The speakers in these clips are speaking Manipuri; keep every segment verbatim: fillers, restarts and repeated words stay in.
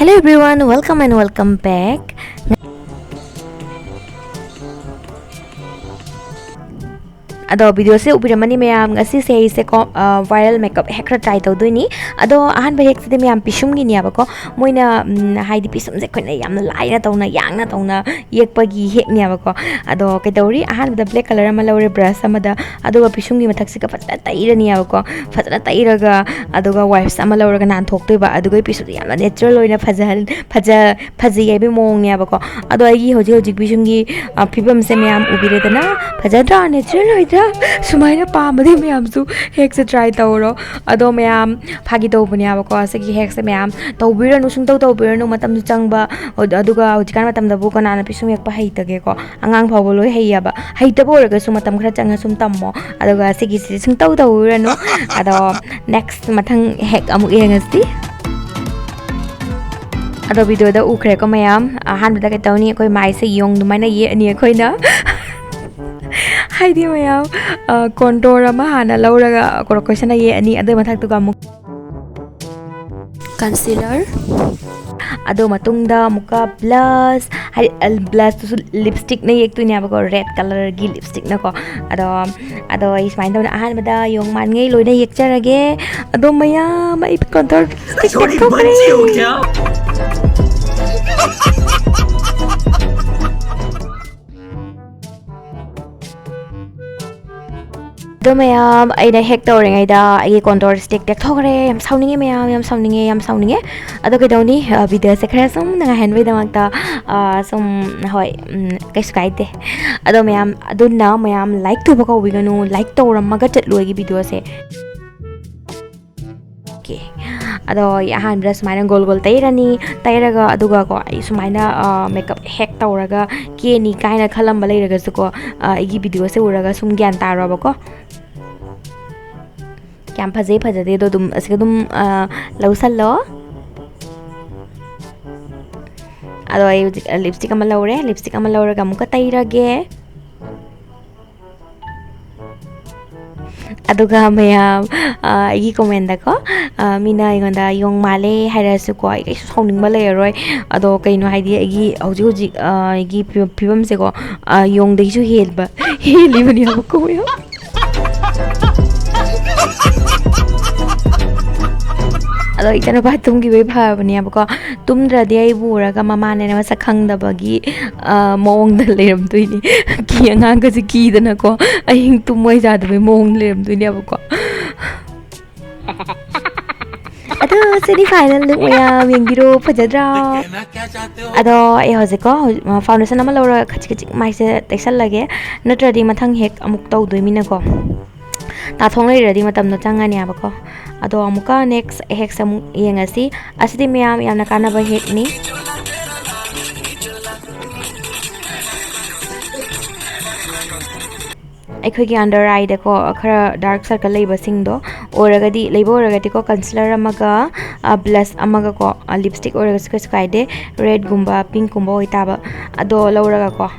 Hello everyone, welcome and welcome back. ꯑꯗꯣ ꯚꯤꯗꯤꯑꯣꯁꯦ ꯎꯕꯤꯔꯝꯃꯅꯤ ꯃꯌꯥꯝ, ꯉꯁꯤꯁꯦ ꯑꯩꯁꯦꯀꯣ viral makeup hack ꯈꯔ try ꯇꯧꯗꯣꯏꯅꯤ꯫ ꯑꯗꯣ ꯑꯍꯥꯟꯕ hackꯁꯤꯗꯤ ꯃꯌꯥꯝ ꯄꯤꯁꯨꯝꯒꯤꯅꯦꯕꯀꯣ꯫ ꯃꯣꯏꯅ ꯎꯝ, ꯍꯥꯏꯗꯤ ꯄꯤꯁꯨꯝꯁꯦ ꯑꯩꯈꯣꯏꯅ ꯌꯥꯝꯅ ꯂꯥꯏꯅ ꯇꯧꯅ, ꯌꯥꯡꯅ ꯇꯧꯅ ꯌꯦꯛꯄꯒꯤ hackꯅꯦꯕꯀꯣ꯫ ꯑꯗꯣ ꯀꯩꯗꯧꯔꯤ, ꯑꯍꯥꯟꯕꯗ black colour ꯑꯃ ꯂꯧꯔꯦ brush ꯑꯃꯗ, ꯑꯗꯨꯒ ꯄꯤꯁꯨꯝꯒꯤ ꯃꯊꯛꯁꯤꯒ ꯐꯖꯅ ꯇꯩꯔꯅꯤꯕꯀꯣ꯫ ꯐꯖꯅ ꯇꯩꯔꯒ, ꯑꯗꯨꯒ wipes ꯑꯃ ꯂꯧꯔꯒ ꯅꯥꯟꯊꯣꯛꯇꯣꯏꯕ꯫ ꯑꯗꯨꯒ ꯄꯤꯁꯨꯝꯁꯦ ꯌꯥꯝꯅ natural ꯑꯣꯏꯅ ꯐꯖꯍꯟ-, ꯐꯖ-, ꯐꯖꯩ ꯍꯥꯏꯕꯒꯤ ꯃꯑꯣꯡꯅꯦꯕꯀꯣ꯫ ꯑꯗꯣ ꯑꯩꯒꯤ ꯍꯧꯖꯤꯛ ꯍꯧꯖꯤꯛ ꯄꯤꯁꯨꯝꯒꯤ, ꯑ, ꯐꯤꯕꯝꯁꯦ ꯃꯌꯥꯝ ꯎꯕꯤꯔꯦꯗꯅ, ꯐꯖꯗ꯭ꯔꯥ? Natural ꯑꯣꯏꯗ꯭ꯔꯥ? ꯁꯨꯃꯥꯏꯅ ꯄꯥꯝꯃꯗꯤ ꯃꯌꯥꯝꯁꯨ hackꯁꯦ try ꯇꯧꯔꯣ꯫ ꯑꯗꯣ ꯃꯌꯥꯝ ꯐꯥꯒꯤ ꯇꯧꯕꯅꯦꯕꯀꯣ, ꯁꯤꯒꯤ hackꯁꯦ ꯃꯌꯥꯝ ꯇꯧꯕꯤꯔꯅꯨ, ꯁꯨꯡꯇꯧ ꯇꯧꯕꯤꯔꯅꯨ, ꯃꯇꯝꯁꯨ ꯆꯪꯕ꯫ ꯑꯗꯨꯒ ꯍꯧꯖꯤꯛꯀꯥꯟ ꯃꯇꯝꯗꯕꯨ ꯀꯅꯥꯅ ꯄꯤꯁꯨꯝ ꯌꯦꯛꯄ ꯍꯩꯇꯒꯦꯀꯣ? ꯑꯉꯥꯡ ꯐꯥꯎꯕ ꯂꯣꯏ ꯍꯩꯌꯦꯕ꯫ ꯍꯩꯇꯕ ꯑꯣꯏꯔꯒꯁꯨ ꯃꯇꯝ ꯈꯔ ꯆꯪꯉ ꯁꯨꯝ ꯇꯝꯃꯣ꯫ ꯑꯗꯨꯒ ꯁꯤꯒꯤꯁꯤꯗꯤ ꯁꯨꯡꯇꯧ ꯇꯧꯔꯨꯔꯅꯨ꯫ ꯑꯗꯣ next ꯃꯊꯪ hack ꯑꯃꯨꯛ ꯌꯦꯡꯉꯁꯤ꯫ ꯑꯗꯣ ꯚꯤꯗꯤꯑꯣꯗ ꯎꯈ꯭ꯔꯦꯀꯣ ꯃꯌꯥꯝ, ꯑꯍꯥꯟꯕꯗ ꯀꯩ ꯇꯧꯅꯤ, ꯑꯩꯈꯣꯏ ꯃꯥꯏꯁꯦ ꯌꯣꯡ ꯑꯗꯨꯃꯥꯏꯅ ꯌꯦꯛꯑꯅꯤ ꯑꯩꯈꯣꯏꯅ꯫ ꯍꯥꯏꯗꯤ ꯃꯌꯥꯝ, ꯑ, contour ꯑꯃ ꯍꯥꯟꯅ ꯂꯧꯔꯒ, ꯀꯣꯔꯣꯀꯣꯁꯅ ꯌꯦꯛꯑꯅꯤ, ꯑꯗꯨꯏ ꯃꯊꯛꯇꯨꯒ ꯑꯃꯨꯛ concealer, ꯑꯗꯨ ꯃꯇꯨꯡꯗ ꯑꯃꯨꯛꯀ blush, ꯍꯥꯏꯗꯤ, ꯑ, blushꯇꯨꯁꯨ lipstickꯅ ꯌꯦꯛꯇꯣꯏꯅꯦꯕꯀꯣ, red colourꯒꯤ lipstickꯅꯀꯣ꯫ ꯑꯗꯣ, ꯑꯗꯣ ꯑꯩ ꯁꯨꯃꯥꯏꯅ ꯇꯧꯅ ꯑꯍꯥꯟꯕꯗ ꯌꯣꯡ ꯃꯥꯟꯉꯩ ꯂꯣꯏꯅ ꯌꯦꯛꯆꯔꯒꯦ꯫ ꯑꯗꯣ ꯃꯌꯥꯝ, ꯑꯩ contour stick ꯊꯣꯏꯗꯤ ꯇꯦꯛꯊꯣꯛꯈ꯭ꯔꯦ꯫ ꯕꯟꯖꯤ ꯍꯨꯏꯌꯥ꯫ ꯑꯗꯣ ꯃꯌꯥꯝ, ꯑꯩꯅ hack ꯇꯧꯔꯤꯉꯩꯗ ꯑꯩꯒꯤ contour stick ꯇꯦꯛꯊꯣꯛꯈ꯭ꯔꯦ꯫ ꯌꯥꯝ ꯁꯥꯎꯅꯤꯡꯉꯦ ꯃꯌꯥꯝ, ꯌꯥꯝ ꯁꯥꯎꯅꯤꯡꯉꯦ, ꯌꯥꯝ ꯁꯥꯎꯅꯤꯡꯉꯦ꯫ ꯑꯗꯣ ꯀꯩꯗꯧꯅꯤ, ꯑ, videoꯁꯦ ꯈꯔ ꯁꯨꯝ ꯅꯨꯡꯉꯥꯏꯍꯟꯕꯒꯤꯗꯃꯛꯇ, ꯑ, ꯁꯨꯝ, ꯍꯣꯏ, ꯎꯝ, ꯀꯩꯁꯨ ꯀꯥꯏꯗꯦ꯫ ꯑꯗꯣ ꯃꯌꯥꯝ, ꯑꯗꯨꯅ ꯃꯌꯥꯝ like ꯇꯧꯕ ꯀꯥꯎꯕꯤꯒꯅꯨ, like ꯇꯧꯔꯝꯃꯒ ꯆꯠꯂꯨ ꯑꯩꯒꯤ videoꯁꯦ꯫ Okay. ꯑꯗꯣ ꯑꯩ ꯑꯍꯥꯟꯕꯗ ꯁꯨꯃꯥꯏꯅ ꯒꯣꯜ ꯒꯣꯜ ꯇꯩꯔꯅꯤ, ꯇꯩꯔꯒ ꯑꯗꯨꯒꯀꯣ ꯑꯩ ꯁꯨꯃꯥꯏꯅ, ꯑ, makeup hack ꯇꯧꯔꯒ ꯀꯦꯅꯤ ꯀꯥꯏꯅ ꯈꯜꯂꯝꯕ ꯂꯩꯔꯒꯁꯨꯀꯣ, ꯑ, ꯑꯩꯒꯤ videoꯁꯦ ꯎꯔꯒ ꯁꯨꯝ ꯒ꯭ꯌꯥꯟ ꯇꯥꯔꯣꯕꯀꯣ꯫ ꯀꯌꯥꯝ ꯐꯖꯩ ꯐꯖꯗꯦꯗꯣ ꯑꯗꯨꯝ ꯑꯁꯤꯒ ꯑꯗꯨꯝ, ꯑ, ꯂꯧꯁꯜꯂꯣ꯫ ꯑꯗꯣ ꯑꯩ ꯍꯧꯖꯤꯛ lipstick ꯑꯃ ꯂꯧꯔꯦ, lipstick ꯑꯃ ꯂꯧꯔꯒ ꯑꯃꯨꯛꯀ ꯇꯩꯔꯒꯦ꯫ ꯑꯗꯨꯒ ꯃꯌꯥꯝ, ꯑ, ꯑꯩꯒꯤ comment-ꯗꯀꯣ, ꯑ, ꯃꯤꯅ ꯑꯩꯉꯣꯟꯗ ꯌꯣꯡ ꯃꯥꯜꯂꯦ ꯍꯥꯏꯔꯁꯨꯀꯣ, ꯑꯩ ꯀꯩꯁꯨ ꯁꯥꯎꯅꯤꯡꯕ ꯂꯩꯔꯔꯣꯏ꯫ ꯑꯗꯣ ꯀꯩꯅꯣ ꯍꯥꯏꯗꯤ, ꯑꯩꯒꯤ ꯍꯧꯖꯤꯛ ꯍꯧꯖꯤꯛ, ꯑ, ꯑꯩꯒꯤ ꯐꯤ-, ꯐꯤꯕꯝꯁꯦꯀꯣ, ꯑ, ꯌꯣꯡꯗꯒꯤꯁꯨ ꯍꯦꯟꯕ, ꯍꯦꯜꯂꯤꯕꯅꯦꯕꯀꯣ ꯃꯌꯥꯝ꯫ ꯑꯗꯣ ꯏꯆꯥꯅꯨꯄꯥ ꯇꯨꯝꯈꯤꯕꯩ ꯐꯕꯅꯦꯕꯀꯣ꯫ ꯇꯨꯝꯗ꯭ꯔꯗꯤ ꯑꯩꯕꯨ ꯎꯔꯒ ꯃꯃꯥꯅꯦꯅ ꯃꯁꯛ ꯈꯪꯗꯕꯒꯤ, ꯑ, ꯃꯑꯣꯡꯗ ꯂꯩꯔꯝꯗꯣꯏꯅꯤ꯫ ꯀꯤ-, ꯑꯉꯥꯡꯒꯁꯦ ꯀꯤꯗꯅꯀꯣ, ꯑꯍꯤꯡ ꯇꯨꯝꯃꯣꯏ ꯌꯥꯗꯕꯩ ꯃꯑꯣꯡꯗ ꯂꯩꯔꯝꯗꯣꯏꯅꯦꯕꯀꯣ꯫ ꯑꯗꯣ semi final look ꯃꯌꯥꯝ ꯌꯦꯡꯕꯤꯔꯣ, ꯐꯖꯗ꯭ꯔꯥ? ꯑꯗꯣ ꯑꯩ ꯍꯧꯖꯤꯛꯀꯣ, ꯍꯧꯖꯤꯛ, ꯑ, foundation ꯑꯃ ꯂꯧꯔꯒ ꯈꯖꯤꯛ ꯈꯖꯤꯛ ꯃꯥꯏꯁꯦ ꯇꯩꯁꯜꯂꯒꯦ, ꯅꯠꯇ꯭ꯔꯗꯤ ꯃꯊꯪ ꯍꯦꯛ ꯑꯃꯨꯛ ꯇꯧꯗꯣꯏꯃꯤꯅꯀꯣ꯫ ꯇꯥꯊꯣꯛ ꯂꯩꯔꯗꯤ ꯃꯇꯝꯗꯣ ꯆꯪꯉꯅꯦꯕꯀꯣ꯫ ꯑꯗꯣ ꯑꯃꯨꯛꯀ next hacks ꯑꯃꯨꯛ ꯌꯦꯡꯉꯁꯤ꯫ ꯑꯁꯤꯗꯤ ꯃꯌꯥꯝ ꯌꯥꯝꯅ ꯀꯥꯟꯅꯕ hackꯅꯤ꯫ ꯑꯩꯈꯣꯏꯒꯤ under eyeꯗꯀꯣ, ꯈꯔ dark circle ꯂꯩꯕꯁꯤꯡꯗꯣ ꯑꯣꯏꯔꯒꯗꯤ, ꯂꯩꯕ ꯑꯣꯏꯔꯒꯗꯤꯀꯣ, concealer ꯑꯃꯒ, ꯑ, blush ꯑꯃꯒꯀꯣ, ꯑ, lipstick ꯑꯣꯏꯔꯒꯁꯨ ꯀꯩꯁꯨ ꯀꯥꯏꯗꯦ, redꯀꯨꯝꯕ, pinkꯀꯨꯝꯕ ꯑꯣꯏꯇꯥꯕ, ꯑꯗꯣ ꯂꯧꯔꯒꯀꯣ,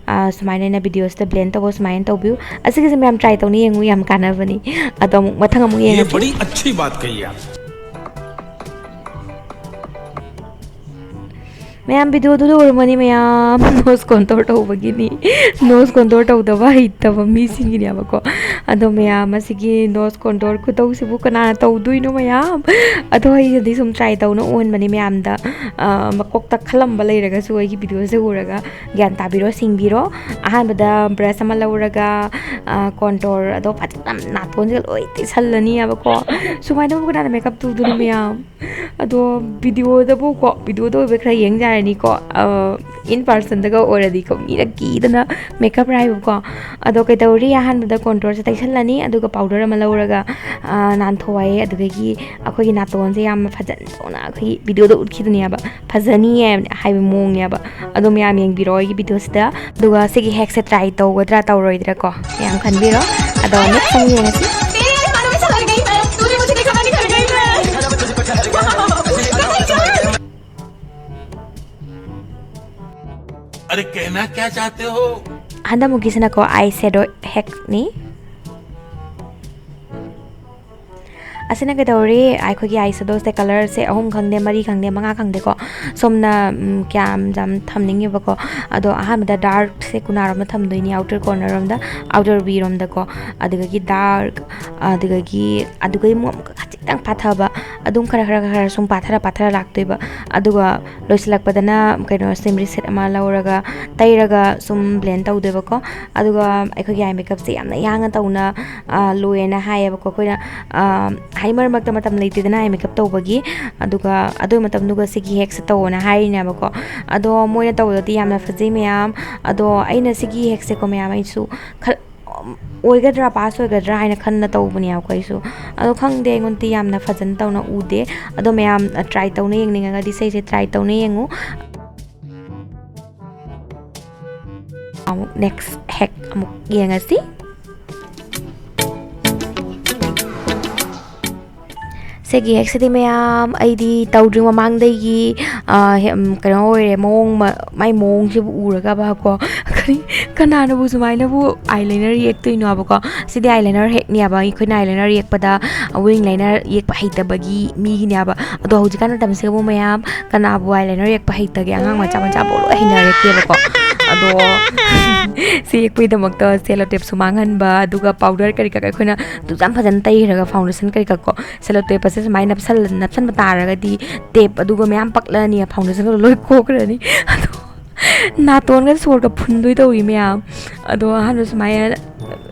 ꯑ, ꯁꯨꯃꯥꯏꯅ ꯑꯩꯅ videoꯁꯤꯗ blend ꯇꯧꯕ ꯁꯨꯃꯥꯏꯅ ꯇꯧꯕꯤꯌꯨ꯫ ꯑꯁꯤꯒꯤꯁꯦ ꯃꯌꯥꯝ try ꯇꯧꯅ ꯌꯦꯡꯉꯨ, ꯌꯥꯝ ꯀꯥꯟꯅꯕꯅꯤ꯫ ꯑꯗꯣ ꯑꯃꯨꯛ ꯃꯊꯪ ꯑꯃꯨꯛ ये ꯌꯦꯡꯉꯁꯤ꯫ बड़ी अच्छी बात कही आप। ꯃꯌꯥꯝ videoꯗꯨ ꯂꯣꯏꯔꯝꯃꯅꯤ ꯃꯌꯥꯝ꯫ Nose contour ꯇꯧꯕꯒꯤꯅꯤ꯫ Nose contour ꯇꯧꯗꯕ ꯍꯩꯇꯕ ꯃꯤꯁꯤꯡꯒꯤꯅꯦꯕꯀꯣ꯫ ꯑꯗꯣ ꯃꯌꯥꯝ, ꯑꯁꯤꯒꯤ nose contour ꯈꯨꯇꯧꯁꯤꯕꯨ ꯀꯅꯥꯅ ꯇꯧꯗꯣꯏꯅꯣ ꯃꯌꯥꯝ? ꯑꯗꯣ ꯑꯩꯅꯗꯤ ꯁꯨꯝ try ꯇꯧꯅ ꯎꯍꯟꯕꯅꯤ ꯃꯌꯥꯝꯗ꯫ ꯑ, ꯃꯀꯣꯛꯇ ꯈꯜꯂꯝꯕ ꯂꯩꯔꯒꯁꯨ ꯑꯩꯒꯤ videoꯁꯦ ꯎꯔꯒ ꯒ꯭ꯌꯥꯟ ꯇꯥꯕꯤꯔꯣ, ꯁꯤꯡꯕꯤꯔꯣ꯫ ꯑꯍꯥꯟꯕꯗ brush ꯑꯃ ꯂꯧꯔꯒ, ꯑ, contour ꯑꯗꯣ ꯐꯖꯅ ꯅꯥꯇꯣꯟꯁꯤꯒ ꯂꯣꯏ ꯇꯩꯁꯜꯂꯅꯤꯕꯀꯣ꯫ ꯁꯨꯃꯥꯏꯅꯕꯨ ꯀꯅꯥꯅ makeup ꯇꯧꯗꯣꯏꯅꯣ ꯃꯌꯥꯝ? ꯑꯗꯣ videoꯗꯕꯨꯀꯣ, videoꯗ ꯑꯣꯏꯕ ꯈꯔ ꯌꯦꯡ ꯌꯥꯔꯅꯤꯀꯣ꯫ ꯑ, in personꯗꯒ ꯑꯣꯏꯔꯗꯤꯀꯣ, ꯃꯤꯅ ꯀꯤꯗꯅ makeup ꯍꯥꯏꯕꯀꯣ꯫ ꯑꯗꯣ ꯀꯩꯗꯧꯔꯤ, ꯑꯍꯥꯟꯕꯗ contourꯁꯦ ꯇꯩꯁꯜꯂꯅꯤ, ꯑꯗꯨꯒ powder ꯑꯃ ꯂꯧꯔꯒ, ꯑ, ꯅꯥꯟꯊꯣꯛꯑꯦ꯫ ꯑꯗꯨꯗꯒꯤ ꯑꯩꯈꯣꯏꯒꯤ ꯅꯥꯇꯣꯟꯁꯦ ꯌꯥꯝꯅ ꯐꯖꯅ ꯑꯩꯈꯣꯏꯒꯤ videoꯗ ꯎꯠꯈꯤꯗꯨꯅꯦꯕ, ꯐꯖꯅꯤꯌꯦ ꯍꯥꯏꯕ ꯃꯑꯣꯡꯅꯦꯕ꯫ ꯑꯗꯣ ꯃꯌꯥꯝ ꯌꯦꯡꯕꯤꯔꯣ ꯑꯩꯒꯤ videoꯁꯤꯗ꯫ ꯑꯗꯨꯒ ꯁꯤꯒꯤ hackꯁꯦ try ꯇꯧꯒꯗ꯭ꯔꯥ ꯇꯧꯔꯣꯏꯗ꯭ꯔꯥ ꯀꯣ, ꯃꯌꯥꯝ ꯈꯟꯕꯤꯔꯣ꯫ ꯑꯗꯣ next ꯑꯃꯨꯛ ꯌꯦꯡꯉꯁꯤ꯫ तेरे ये बालों में संवर गई मैं, तूने मुझे दिखा नहीं कर गई मैं। अरे कहना क्या चाहते हो? ꯍꯟꯗꯛꯃꯨꯛꯀꯤꯁꯤꯅꯀꯣ, eye shadow hackꯅꯤ꯫ ꯑꯁꯤꯅ ꯀꯩꯗꯧꯔꯤ? ꯑꯩꯈꯣꯏꯒꯤ ꯑꯥꯏ ꯁꯦꯗꯣꯁꯦ ꯀꯂꯔꯁꯦ ꯑꯍꯨꯝ ꯈꯪꯗꯦ, ꯃꯔꯤ ꯈꯪꯗꯦ, ꯃꯉꯥ ꯈꯪꯗꯦꯀꯣ, ꯁꯣꯝꯅ, ꯎꯝ, ꯀꯌꯥꯝ ꯌꯥꯝ ꯊꯝꯅꯤꯡꯉꯤꯕꯀꯣ꯫ ꯑꯗꯣ ꯑꯍꯥꯟꯕꯗ ꯗꯥꯔꯛꯁꯦ ꯀꯨꯅꯥꯔꯣꯝꯗ ꯊꯝꯗꯣꯏꯅꯤ, ꯑꯥꯎꯇꯔ ꯀꯣꯔꯅꯔ ꯔꯣꯝꯗ, ꯑꯥꯎꯇꯔ ꯕꯤ ꯔꯣꯝꯗꯀꯣ꯫ ꯑꯗꯨꯗꯒꯤ ꯗꯥꯔꯛ, ꯑꯗꯨꯗꯒꯤ, ꯑꯗꯨꯗꯒꯤ ꯑꯃꯨꯛ ꯑꯃꯨꯛꯀ ꯈꯖꯤꯛꯇꯪ ꯄꯥꯊꯕ, ꯑꯗꯨꯝ ꯈꯔ ꯈꯔ ꯈꯔ ꯁꯨꯝ ꯄꯥꯊꯔ ꯄꯥꯊꯔ ꯂꯥꯛꯇꯣꯏꯕ꯫ ꯑꯗꯨꯒ ꯂꯣꯏꯁꯤꯜꯂꯛꯄꯗꯅ ꯀꯩꯅꯣ ꯁꯤꯝꯔꯤ ꯁꯦꯠ ꯑꯃ ꯂꯧꯔꯒ ꯇꯩꯔꯒ ꯁꯨꯝ ꯕ꯭ꯂꯦꯟ ꯇꯧꯗꯣꯏꯕꯀꯣ꯫ ꯑꯗꯨꯒ ꯑꯩꯈꯣꯏꯒꯤ ꯑꯥꯏ ꯃꯦꯀꯞꯁꯦ ꯌꯥꯝꯅ ꯌꯥꯡꯅ ꯇꯧꯅ, ꯑ, ꯂꯣꯏꯌꯦꯅ ꯍꯥꯏꯌꯦꯕꯀꯣ ꯑꯩꯈꯣꯏꯅ꯫ ꯑ, ꯍꯥꯏꯗꯤ ꯃꯔꯛ ꯃꯔꯛꯇ ꯃꯇꯝ ꯂꯩꯇꯦꯗꯅ ꯑꯥꯏ ꯃꯦꯀꯞ ꯇꯧꯕꯒꯤ꯫ ꯑꯗꯨꯒ ꯑꯗꯨ ꯃꯇꯝꯗꯨꯒ ꯁꯤꯒꯤ ꯍꯦꯛꯁꯦ ꯇꯧꯋꯣꯅ ꯍꯥꯏꯔꯤꯅꯦꯕꯀꯣ꯫ ꯑꯗꯣ ꯃꯣꯏꯅ ꯇꯧꯕꯗꯗꯤ ꯌꯥꯝꯅ ꯐꯖꯩ ꯃꯌꯥꯝ꯫ ꯑꯗꯣ ꯑꯩꯅ ꯁꯤꯒꯤ ꯍꯦꯛꯁꯦꯀꯣ ꯃꯌꯥꯝ ꯑꯩꯁꯨ ꯈꯔ ꯑꯣꯏꯒꯗ꯭ꯔꯥ, ꯄꯥꯁ ꯑꯣꯏꯒꯗ꯭ꯔꯥ ꯍꯥꯏꯅ ꯈꯟꯅ ꯇꯧꯕꯅꯦꯕꯀꯣ ꯑꯩꯁꯨ꯫ ꯑꯗꯣ ꯈꯪꯗꯦ, ꯑꯩꯉꯣꯟꯗꯗꯤ ꯌꯥꯝꯅ ꯐꯖꯅ ꯇꯧꯅ ꯎꯗꯦ꯫ ꯑꯗꯣ ꯃꯌꯥꯝ, ꯑ, ꯇ꯭ꯔꯥꯏ ꯇꯧꯅ ꯌꯦꯡꯅꯤꯡꯉꯒꯗꯤ ꯁꯤꯁꯦ ꯇ꯭ꯔꯥꯏ ꯇꯧꯅ ꯌꯦꯡꯉꯨ꯫ ꯑꯃꯨꯛ ꯅꯦꯛꯁ ꯍꯦꯛ ꯑꯃꯨꯛ ꯌꯦꯡꯉꯁꯤ꯫ ꯁꯤꯒꯤ ꯍꯦꯛꯁꯤꯗꯤ ꯃꯌꯥꯝ ꯑꯩꯗꯤ ꯇꯧꯗ꯭ꯔꯤ ꯃꯃꯥꯡꯗꯒꯤ, ꯑ, ꯍꯦ-, ꯎꯝ, ꯀꯩꯅꯣ ꯑꯣꯏꯔꯦ, ꯃꯑꯣꯡ ꯃ-, ꯃꯥꯏ ꯃꯑꯣꯡꯁꯤꯕꯨ ꯎꯔꯒꯕꯀꯣ꯫ ꯀꯔꯤ, ꯀꯅꯥꯅꯕꯨ ꯁꯨꯃꯥꯏꯅꯕꯨ ꯑꯥꯏ ꯂꯥꯏꯅꯔ ꯌꯦꯛꯇꯣꯏꯅꯣꯕꯀꯣ? ꯁꯤꯗꯤ ꯑꯥꯏ ꯂꯥꯏꯅꯔ ꯍꯦꯛꯅꯦꯕ꯫ ꯑꯩꯈꯣꯏꯅ ꯑꯥꯏ ꯂꯥꯏꯅꯔ ꯌꯦꯛꯄꯗ ꯋꯤꯡ ꯂꯥꯏꯅꯔ ꯌꯦꯛꯄ ꯍꯩꯇꯕꯒꯤ ꯃꯤꯒꯤꯅꯦꯕ꯫ ꯑꯗꯣ ꯍꯧꯖꯤꯛꯀꯥꯟ ꯃꯇꯝꯁꯤꯗꯕꯨ ꯃꯌꯥꯝ ꯀꯅꯥꯕꯨ ꯑꯥꯏ ꯂꯥꯏꯅꯔ ꯌꯦꯛꯄ ꯍꯩꯇꯒꯦ? ꯑꯉꯥꯡ ꯃꯆꯥ ꯃꯆꯥꯐꯥꯎ ꯂꯣꯏ ꯍꯩꯅꯔꯦꯕꯀꯣ꯫ ꯑꯗꯣ ꯁꯤ ꯌꯦꯛꯄꯒꯤꯗꯃꯛꯇ ꯁꯦꯂꯣ ꯇꯦꯞꯁꯨ ꯃꯥꯡꯍꯟꯕ, ꯑꯗꯨꯒ ꯄꯥꯎꯗꯔ ꯀꯔꯤ ꯀꯔꯥ ꯑꯩꯈꯣꯏꯅ ꯑꯗꯨ ꯌꯥꯝ ꯐꯖꯅ ꯇꯩꯈ꯭ꯔꯒ, ꯐꯥꯎꯟꯗꯦꯁꯟ ꯀꯔꯤ ꯀꯔꯥ ꯀꯣ, ꯁꯦꯂꯣ ꯇꯦꯞ ꯑꯁꯦ ꯁꯨꯃꯥꯏꯅ ꯅꯞꯁꯜ-, ꯅꯞꯁꯟꯕ ꯇꯥꯔꯒꯗꯤ ꯇꯦꯞ ꯑꯗꯨꯒ ꯃꯌꯥꯝ ꯄꯛꯂꯅꯤ, ꯐꯥꯎꯟꯗꯦꯁꯟꯒ ꯂꯣꯏ ꯀꯣꯛꯈ꯭ꯔꯅꯤ꯫ ꯑꯗꯣ ꯅꯥꯇꯣꯟꯒ ꯁꯣꯔꯒ ꯐꯨꯟꯗꯣꯏ ꯇꯧꯏ ꯃꯌꯥꯝ꯫ ꯑꯗꯣ ꯑꯍꯥꯟꯕ ꯁꯨꯃꯥꯏꯅ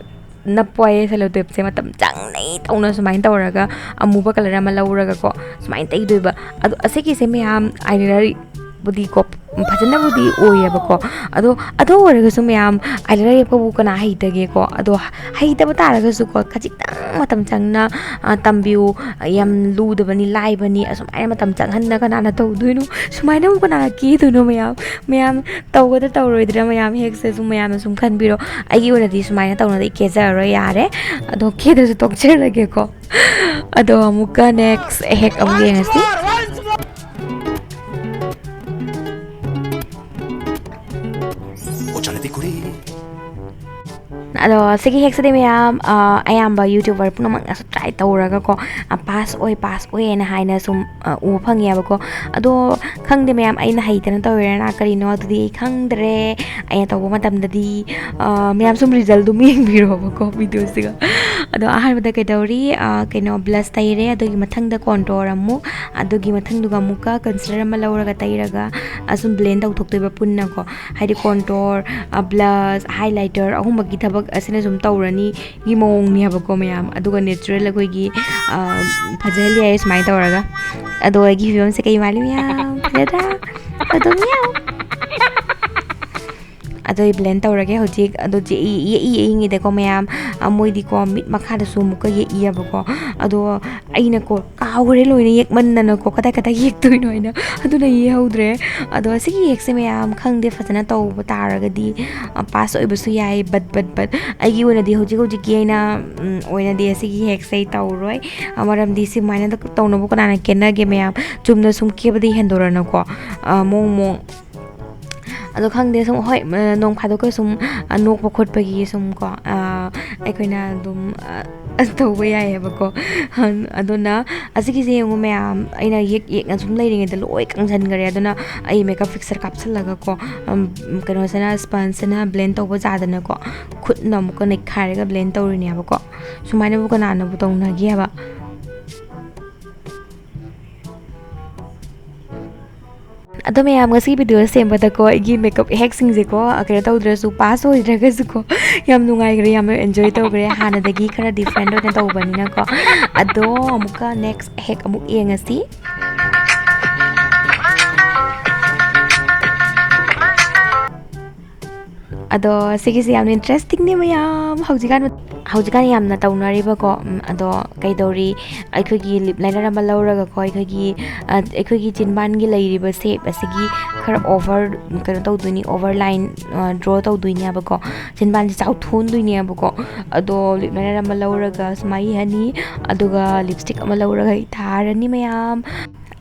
ꯅꯞꯄ ꯍꯥꯏꯌꯦ, ꯁꯦꯂꯣ ꯇꯦꯞꯁꯦ ꯃꯇꯝ ꯆꯪꯅꯩ ꯇꯧꯅ ꯁꯨꯃꯥꯏꯅ ꯇꯧꯔꯒ ꯑꯃꯨꯕ ꯀꯂꯔ ꯑꯃ ꯂꯧꯔꯒꯀꯣ ꯁꯨꯃꯥꯏꯅ ꯇꯩꯗꯣꯏꯕ꯫ ꯑꯗꯣ ꯑꯁꯤꯒꯤꯁꯦ ꯃꯌꯥꯝ ꯑꯥꯏꯂꯥꯏꯅꯔꯕꯨꯗꯤ ꯀꯣ ꯐꯖꯅꯕꯨꯗꯤ ꯑꯣꯏꯌꯦꯕꯀꯣ꯫ ꯑꯗꯣ, ꯑꯗꯨ ꯑꯣꯏꯔꯒꯁꯨ ꯃꯌꯥꯝ ꯑꯥꯏꯂꯥꯏꯅꯔ ꯌꯦꯛꯄꯕꯨ ꯀꯅꯥ ꯍꯩꯇꯒꯦꯀꯣ? ꯑꯗꯣ ꯍꯩꯇꯕ ꯇꯥꯔꯒꯁꯨꯀꯣ ꯈꯖꯤꯛꯇꯪ ꯃꯇꯝ ꯆꯪꯅ, ꯑ, ꯇꯝꯕꯤꯌꯨ꯫ ꯌꯥꯝ ꯂꯨꯗꯕꯅꯤ, ꯂꯥꯏꯕꯅꯤ꯫ ꯑꯁꯨꯃꯥꯏꯅ ꯃꯇꯝ ꯆꯪꯍꯟꯅ ꯀꯅꯥꯅ ꯇꯧꯗꯣꯏꯅꯣ? ꯁꯨꯃꯥꯏꯅꯕꯨ ꯀꯅꯥꯅ ꯀꯦꯗꯣꯏꯅꯣ ꯃꯌꯥꯝ? ꯃꯌꯥꯝ ꯇꯧꯒꯗ꯭ꯔꯥ ꯇꯧꯔꯣꯏꯗ꯭ꯔꯥ ꯃꯌꯥꯝ ꯍꯦꯛꯁꯦ ꯁꯨꯝ ꯃꯌꯥꯝꯅ ꯁꯨꯝ ꯈꯟꯕꯤꯔꯣ꯫ ꯑꯩꯒꯤ ꯑꯣꯏꯅꯗꯤ ꯁꯨꯃꯥꯏꯅ ꯇꯧꯅꯗꯤ ꯀꯦꯖꯔꯔꯣꯏ, ꯌꯥꯔꯦ꯫ ꯑꯗꯣ ꯀꯦꯗ꯭ꯔꯁꯨ ꯇꯣꯛꯆꯔꯒꯦꯀꯣ꯫ ꯑꯗꯣ ꯑꯃꯨꯛꯀ ꯅꯦꯛꯁ ꯍꯦꯛ ꯑꯃꯨꯛ ꯌꯦꯡꯉꯁꯤ꯫ ꯑꯗꯣ ꯁꯤꯒꯤ ꯍꯦꯛꯁꯤꯗꯤ ꯃꯌꯥꯝ, ꯑ, ꯑꯌꯥꯝꯕ YouTuber ꯄꯨꯝꯅꯃꯛꯅꯁꯨ try ꯇꯧꯔꯒꯀꯣ, ꯑ, pass ꯑꯣꯏ, pass ꯑꯣꯏꯌꯦꯅ ꯍꯥꯏꯅ ꯁꯨꯝ, ꯑ, ꯎꯕ ꯐꯪꯉꯦꯕꯀꯣ꯫ ꯑꯗꯣ ꯈꯪꯗꯦ ꯃꯌꯥꯝ, ꯑꯩꯅ ꯍꯩꯇꯅ ꯇꯧꯔꯤꯔꯥ ꯀꯔꯤꯅꯣ ꯑꯗꯨꯗꯤ ꯑꯩ ꯈꯪꯗ꯭ꯔꯦ꯫ ꯑꯩꯅ ꯇꯧꯕ ꯃꯇꯝꯗꯗꯤ, ꯑ, ꯃꯌꯥꯝ ꯁꯨꯝ result ꯑꯗꯨꯝ ꯌꯦꯡꯕꯤꯔꯣꯕꯀꯣ videoꯁꯤꯒ꯫ ꯑꯗꯣ ꯑꯍꯥꯟꯕꯗ ꯀꯩꯗꯧꯔꯤ, ꯑ, ꯀꯩꯅꯣ blush ꯇꯩꯔꯦ, ꯑꯗꯨꯒꯤ ꯃꯊꯪꯗ contour ꯑꯃꯨꯛ, ꯑꯗꯨꯒꯤ ꯃꯊꯪꯗꯨꯒ ꯑꯃꯨꯛꯀ concealer ꯑꯃ ꯂꯧꯔꯒ ꯇꯩꯔꯒ, ꯑ, ꯁꯨꯝ blend ꯇꯧꯊꯣꯛꯇꯣꯏꯕ ꯄꯨꯟꯅꯀꯣ꯫ ꯍꯥꯏꯗꯤ contour, ꯑ, blush, highlighter ꯑꯍꯨꯝꯃꯛꯀꯤ ꯊꯕꯛ ꯑꯁꯤꯅ ꯁꯨꯝ ꯇꯧꯔꯅꯤ꯫ ꯒꯤ ꯃꯑꯣꯡꯅꯦꯕꯀꯣ ꯃꯌꯥꯝ꯫ ꯑꯗꯨꯒ natural ꯑꯩꯈꯣꯏꯒꯤ, ꯑ, ꯐꯖꯍꯜꯂꯤ ꯍꯥꯏꯌꯦ ꯁꯨꯃꯥꯏꯅ ꯇꯧꯔꯒ꯫ ꯑꯗꯣ ꯑꯩꯒꯤ ꯐꯤꯕꯝꯁꯦ ꯀꯩ ꯃꯥꯜꯂꯤ ꯃꯌꯥꯝ? ꯐꯖꯗ꯭ꯔꯥ? ꯑꯗꯨꯝ ꯌꯥꯎ꯫ ꯑꯗꯣ ꯑꯩ blend ꯇꯧꯔꯒꯦ ꯍꯧꯖꯤꯛ꯫ ꯑꯗꯣ ꯌꯦꯛꯏ, ꯌꯦꯛꯏ, ꯌꯦꯛꯏꯉꯩꯗꯀꯣ ꯃꯌꯥꯝ, ꯑ, ꯃꯣꯏꯗꯤꯀꯣ ꯃꯤꯠ ꯃꯈꯥꯗꯁꯨ ꯑꯃꯨꯛꯀ ꯌꯦꯛꯏꯌꯦꯕꯀꯣ꯫ ꯑꯗꯣ ꯑꯩꯅꯀꯣ ꯀꯥꯎꯈ꯭ꯔꯦ ꯂꯣꯏꯅ ꯌꯦꯛꯃꯟꯗꯅꯀꯣ, ꯀꯗꯥꯏ ꯀꯗꯥꯏ ꯌꯦꯛꯇꯣꯏꯅꯣ ꯍꯥꯏꯅ꯫ ꯑꯗꯨꯅ ꯌꯦꯛꯍꯧꯗ꯭ꯔꯦ꯫ ꯑꯗꯣ ꯁꯤꯒꯤ ꯌꯦꯛꯁꯦ ꯃꯌꯥꯝ ꯈꯪꯗꯦ, ꯐꯖꯅ ꯇꯧꯕ ꯇꯥꯔꯒꯗꯤ, ꯑ, pass ꯑꯣꯏꯕꯁꯨ ꯌꯥꯏ꯫ But, but, but ꯑꯩꯒꯤ ꯑꯣꯏꯅꯗꯤ ꯍꯧꯖꯤꯛ ꯍꯧꯖꯤꯛꯀꯤ ꯑꯩꯅ, ꯎꯝ, ꯑꯣꯏꯅꯗꯤ ꯑꯁꯤꯒꯤ ꯍꯦꯛꯁꯦ ꯑꯩ ꯇꯧꯔꯣꯏ꯫ ꯑ, ꯃꯔꯝꯗꯤ ꯁꯤꯃꯥꯏꯅ ꯇꯧꯅꯕꯨ ꯀꯅꯥꯅ ꯀꯦꯟꯅꯒꯦ ꯃꯌꯥꯝ? ꯆꯨꯝꯅ ꯁꯨꯝ ꯀꯦꯕꯗꯤ ꯍꯦꯟꯗꯣꯔꯛꯅꯀꯣ, ꯑ, ꯃꯑꯣꯡ ꯃꯑꯣꯡ꯫ ꯑꯗꯣ ꯈꯪꯗꯦ, ꯁꯨꯝ, ꯍꯣꯏ, ꯑ, ꯅꯣꯡ ꯐꯥꯗꯣꯛꯀ ꯁꯨꯝ, ꯑ, ꯅꯣꯛꯄ ꯈꯣꯠꯄꯒꯤ ꯁꯨꯝ ꯀꯣ, ꯑ, ꯑꯩꯈꯣꯏꯅ ꯑꯗꯨꯝ, ꯑ, ꯇꯧꯕ ꯌꯥꯏꯌꯦꯕꯀꯣ꯫ ꯑꯗꯨꯅ ꯑꯁꯤꯒꯤꯁꯦ ꯌꯦꯡꯉꯨ ꯃꯌꯥꯝ, ꯑꯩꯅ ꯌꯦꯛ ꯌꯦꯛꯅ ꯁꯨꯝ ꯂꯩꯔꯤꯉꯩꯗ ꯂꯣꯏ ꯀꯪꯁꯟꯈꯔꯦ꯫ ꯑꯗꯨꯅ ꯑꯩ makeup fixer ꯀꯥꯞꯁꯤꯜꯂꯒꯀꯣ, ꯎꯝ, ꯀꯩꯅꯣꯁꯤꯅ, spongeꯁꯤꯅ blend ꯇꯧꯕ ꯌꯥꯗꯅꯀꯣ, ꯈꯨꯠꯅ ꯑꯃꯨꯛꯀ ꯅꯩꯈꯥꯏꯔꯒ blend ꯇꯧꯔꯤꯅꯦꯕꯀꯣ꯫ ꯁꯨꯃꯥꯏꯅꯕꯨ ꯀꯅꯥꯅꯕꯨ ꯇꯧꯅꯒꯦ ꯍꯥꯏꯕ? ꯑꯗꯣ ꯃꯌꯥꯝ, ꯉꯁꯤ video ꯁꯦꯝꯕꯗꯀꯣ, ꯑꯩꯒꯤ makeup hackꯁꯤꯡꯁꯦꯀꯣ, ꯀꯩꯅꯣ ꯇꯧꯗ꯭ꯔꯁꯨ, pass ꯑꯣꯏꯗ꯭ꯔꯒꯁꯨꯀꯣ, ꯌꯥꯝ ꯅꯨꯡꯉꯥꯏꯈ꯭ꯔꯦ, ꯌꯥꯝꯅ enjoy ꯇꯧꯈ꯭ꯔꯦ꯫ ꯍꯥꯟꯅꯗꯒꯤ ꯈꯔ different ꯑꯣꯏꯅ ꯇꯧꯕꯅꯤꯅꯀꯣ꯫ ꯑꯗꯣ ꯑꯃꯨꯛꯀ next hack ꯑꯃꯨꯛ ꯌꯦꯡꯉꯁꯤ꯫ ꯑꯗꯣ ꯁꯤꯒꯤꯁꯦ ꯌꯥꯝꯅ interestingꯅꯦ ꯃꯌꯥꯝ꯫ ꯍꯧꯖꯤꯛꯀꯥꯟ, ꯍꯧꯖꯤꯛꯀꯥꯟ ꯌꯥꯝꯅ ꯇꯧꯅꯔꯤꯕꯀꯣ꯫ ꯎꯝ, ꯑꯗꯣ ꯀꯩꯗꯧꯔꯤ, ꯑꯩꯈꯣꯏꯒꯤ lip liner ꯑꯃ ꯂꯧꯔꯒꯀꯣ, ꯑꯩꯈꯣꯏꯒꯤ, ꯑ, ꯑꯩꯈꯣꯏꯒꯤ ꯆꯤꯟꯕꯥꯟꯒꯤ ꯂꯩꯔꯤꯕ shape ꯑꯁꯤꯒꯤ ꯈꯔ over, ꯀꯩꯅꯣ ꯇꯧꯗꯣꯏꯅꯤ, over line, ꯑ, draw ꯇꯧꯗꯣꯏꯅꯦꯕꯀꯣ꯫ ꯆꯤꯟꯕꯥꯟꯁꯦ ꯆꯥꯎꯊꯣꯛꯍꯟꯗꯣꯏꯅꯦꯕꯀꯣ꯫ ꯑꯗꯣ lip liner ꯑꯃ ꯂꯧꯔꯒ ꯁꯨꯃꯥꯏꯅ ꯌꯦꯛꯍꯟꯅꯤ, ꯑꯗꯨꯒ lipstick ꯑꯃ ꯂꯧꯔꯒ ꯑꯩ ꯊꯥꯔꯅꯤ ꯃꯌꯥꯝ꯫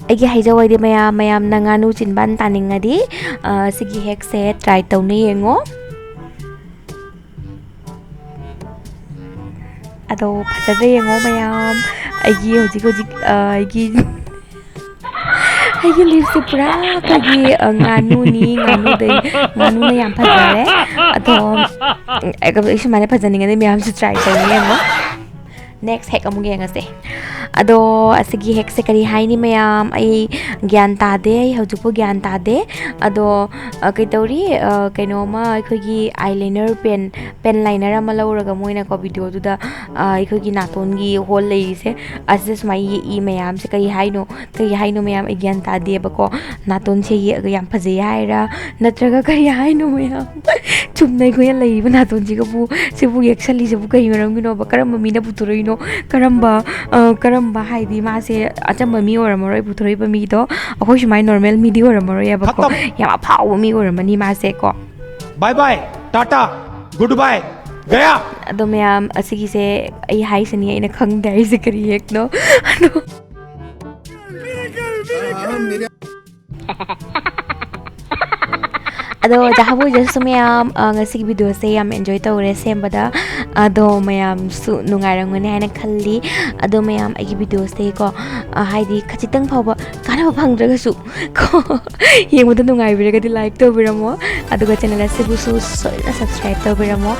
ꯑꯩꯒꯤ ꯍꯥꯏꯖꯧ ꯍꯥꯏꯗꯤ ꯃꯌꯥꯝ, ꯃꯌꯥꯝꯅ ꯉꯥꯅꯨ ꯆꯤꯟꯕꯥꯟ ꯇꯥꯅꯤꯡꯉꯗꯤ, ꯑ, ꯁꯤꯒꯤ hackꯁꯦ try ꯇꯧꯅ ꯌꯦꯡꯉꯣ꯫ ꯑꯗꯣ ꯐꯖꯗ꯭ꯔꯥ ꯌꯦꯡꯉꯣ ꯃꯌꯥꯝ꯫ ꯑꯩꯒꯤ ꯍꯧꯖꯤꯛ ꯍꯧꯖꯤꯛ ꯑ, ꯑꯩꯒꯤ ꯑꯩꯒꯤ ꯂꯤꯞꯁꯦ ꯄꯨꯔꯥ ꯑꯩꯈꯣꯏꯒꯤ ꯑ, ꯉꯥꯅꯨꯅꯤ, ꯉꯥꯅꯨꯗꯩ ꯉꯥꯅꯨꯅ ꯌꯥꯝ ꯐꯖꯔꯦ꯫ ꯑꯗꯣ ꯎꯝ, ꯑꯩ ꯁꯨꯃꯥꯏꯅ ꯐꯖꯅꯤꯡꯉꯗꯤ ꯃꯌꯥꯝꯁꯨ ꯇ꯭ꯔꯥꯏ ꯇꯧꯅꯤ ꯌꯦꯡꯉꯣ꯫ ꯅꯦꯛꯁ ꯍꯦꯛ ꯑꯃꯨꯛ ꯌꯦꯡꯉꯁꯦ꯫ ꯑꯗꯣ ꯑꯁꯤꯒꯤ ꯍꯦꯛꯁꯦ ꯀꯔꯤ ꯍꯥꯏꯅꯤ ꯃꯌꯥꯝ? ꯑꯩ ꯒ꯭ꯌꯥꯟ ꯇꯥꯗꯦ, ꯑꯩ ꯍꯧꯖꯤꯛꯄꯨ ꯒ꯭ꯌꯥꯟ ꯇꯥꯗꯦ꯫ ꯑꯗꯣ ꯑ, ꯀꯩꯇꯧꯔꯤ ꯑ, ꯀꯩꯅꯣꯝꯃ ꯑꯩꯈꯣꯏꯒꯤ ꯑꯥꯏ ꯂꯥꯏꯅꯔ ꯄꯦꯟ ꯄꯦꯟ ꯂꯥꯏꯅꯔ ꯑꯃ ꯂꯧꯔꯒ ꯃꯣꯏꯅꯀꯣ ꯚꯤꯗꯤꯑꯣꯗꯨꯗ ꯑ, ꯑꯩꯈꯣꯏꯒꯤ ꯅꯥꯇꯣꯟꯒꯤ ꯍꯣꯜ ꯂꯩꯔꯤꯁꯦ ꯑꯁꯤꯗ ꯁꯨꯃꯥꯏꯅ ꯌꯦꯛꯏ ꯃꯌꯥꯝꯁꯦ꯫ ꯀꯔꯤ ꯍꯥꯏꯅꯣ, ꯀꯔꯤ ꯍꯥꯏꯅꯣ ꯃꯌꯥꯝ? ꯑꯩ ꯒ꯭ꯌꯥꯟ ꯇꯥꯗꯦꯕꯀꯣ꯫ ꯅꯥꯇꯣꯟꯁꯦ ꯌꯦꯛꯑꯒ ꯌꯥꯝ ꯐꯖꯩ ꯍꯥꯏꯔ, ꯅꯠꯇ꯭ꯔꯒ ꯀꯔꯤ ꯍꯥꯏꯅꯣ ꯃꯌꯥꯝ? ꯆꯨꯝꯅ ꯑꯩꯈꯣꯏꯅ ꯂꯩꯔꯤꯕ ꯅꯥꯇꯣꯟꯁꯤꯒꯕꯨ, ꯁꯤꯕꯨ ꯌꯦꯛꯁꯜꯂꯤꯁꯤꯕꯨ ꯀꯩ ꯃꯔꯝꯒꯤꯅꯣꯕ? ꯀꯔꯝꯕ ꯃꯤꯅ ꯄꯨꯊꯣꯔꯛꯏꯅꯣ? ꯀꯔꯝꯕ ꯑ, ꯀꯔꯝꯕ, ꯍꯥꯏꯗꯤ ꯃꯥꯁꯦ ꯑꯆꯝꯕ ꯃꯤ ꯑꯣꯏꯔꯝꯃꯔꯣꯏ ꯄꯨꯊꯣꯔꯛꯏꯕ ꯃꯤꯗꯣ꯫ ꯑꯩꯈꯣꯏ ꯁꯨꯃꯥꯏꯅ ꯅꯣꯔꯃꯦꯜ ꯃꯤꯗꯤ ꯑꯣꯏꯔꯝꯃꯔꯣꯏꯌꯦꯕꯀꯣ꯫ ꯈꯇꯝ꯫ ꯌꯥꯝ ꯑꯐꯥꯎꯕ ꯃꯤ ꯑꯣꯏꯔꯝꯃꯅꯤ ꯃꯥꯁꯦ ꯀꯣ꯫ Bye bye, tata, good bye, gaya. ꯑꯗꯣ ꯃꯌꯥꯝ, ꯑꯁꯤꯒꯤꯁꯦ ꯑꯩ ꯍꯥꯏꯁꯤꯅꯤ, ꯑꯩꯅ ꯈꯪꯗꯦ ꯍꯥꯏꯁꯦ ꯀꯔꯤ ꯍꯦꯛꯅꯣ꯫ ꯑꯗꯣ ꯑꯗꯣ ꯖꯍꯥꯕꯨ ꯖꯁꯨ ꯃꯌꯥꯝ, ꯑ, ꯉꯁꯤꯒꯤ ꯚꯤꯗꯤꯑꯣꯁꯦ ꯌꯥꯝ ꯑꯦꯟꯖꯣꯏ ꯇꯧꯔꯦ ꯁꯦꯝꯕꯗ꯫ ꯑꯗꯣ ꯃꯌꯥꯝꯁꯨ ꯅꯨꯡꯉꯥꯏꯔꯝꯒꯅꯤ ꯍꯥꯏꯅ ꯈꯜꯂꯤ꯫ ꯑꯗꯣ ꯃꯌꯥꯝ, ꯑꯩꯒꯤ ꯚꯤꯗꯤꯑꯣꯁꯦꯀꯣ, ꯑ, ꯍꯥꯏꯗꯤ ꯈꯖꯤꯛꯇꯪ ꯐꯥꯎꯕ ꯀꯥꯟꯅꯕ ꯐꯪꯗ꯭ꯔꯒꯁꯨ ꯀꯣ, ꯌꯦꯡꯕꯗ ꯅꯨꯡꯉꯥꯏꯕꯤꯔꯒꯗꯤ ꯂꯥꯏꯛ ꯇꯧꯕꯤꯔꯝꯃꯣ꯫ ꯑꯗꯨꯒ ꯆꯦꯅꯦꯜ ꯑꯁꯤꯕꯨꯁꯨ ꯁꯣꯏꯗꯅ ꯁꯕꯁꯀ꯭ꯔꯥꯏꯕ ꯇꯧꯕꯤꯔꯝꯃꯣ꯫